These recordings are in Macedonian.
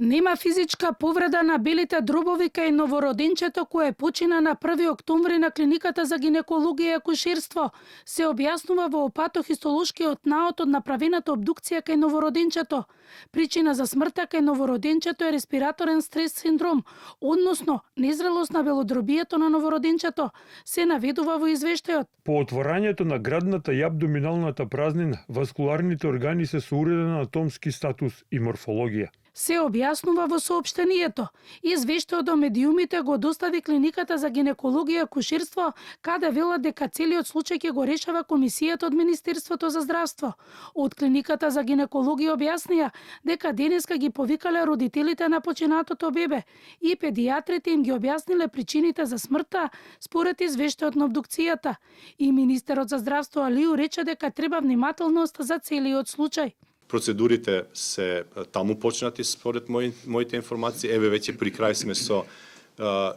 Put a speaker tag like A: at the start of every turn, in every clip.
A: Нема физичка повреда на белите дробови кај новороденчето кое почина на 1 октомври на клиниката за гинекологија и акушерство. Се објаснува во патохистолошкиот наод од направената обдукција кај новороденчето. Причина за смртта кај новороденчето е респираторен стрес синдром, односно незрелост на белодробието на новороденчето, се наведува во извештајот.
B: По отворањето на градната и абдоминалната празнина, васкуларните органи се со уреден анатомски статус и морфологија.
A: Се објаснува во соопштението. Извештајот до медиумите го достави клиниката за гинекологија и акушерство, каде велат дека целиот случај ќе го решава комисијата од Министерството за здравство. Од клиниката за гинекологија објаснија дека денеска ги повикале родителите на починатото бебе и педијатрите им ги објасниле причините за смртта според извештајот на обдукцијата. И министерот за здравство Алиу рече дека треба внимателност за целиот случај.
C: Процедурите се таму почнати според моите информации. Еве веќе при крај сме со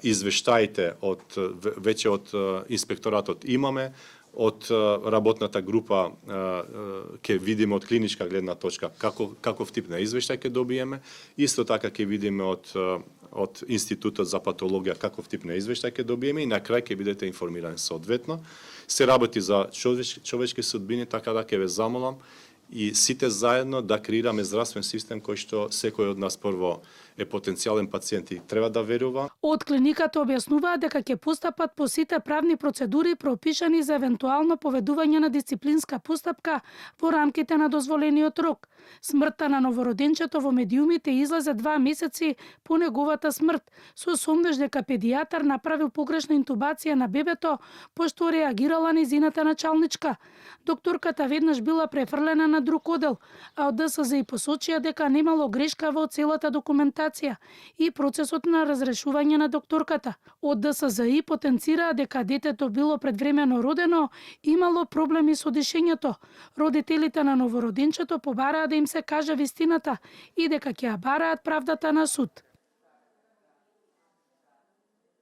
C: извештаите од инспекторатот имаме, од работната група ќе видиме од клиничка гледна точка каков тип на извештај ќе добиеме. Исто така ќе видиме од Институтот за патологија каков тип на извештај ќе добиеме и на крај ќе бидете информирани соодветно. Се работи за човечки судбини, така да ќе ве замолам и сите заедно да креираме здравствен систем кој што секој од нас прво е потенцијален пациент и треба да верува.
A: Од клиниката објаснуваат дека ќе постапат по сите правни процедури пропишани за евентуално поведување на дисциплинска постапка во рамките на дозволениот рок. Смртта на новороденчето во медиумите излезе 2 месеци по неговата смрт, со сомнеж дека педијатар направил погрешна интубација на бебето, пошто реагирала незината началничка. Докторката веднаш била префрлена на друг одел, а од ДСЗ посочија дека немало грешка во целата документација и процесот на разрешување на докторката. Од ДСЗ потенцираа дека детето било предвремено родено, имало проблеми со дишењето. Родителите на новороденчето побараа да им се каже вистината и дека ќе ја бараат правдата на суд.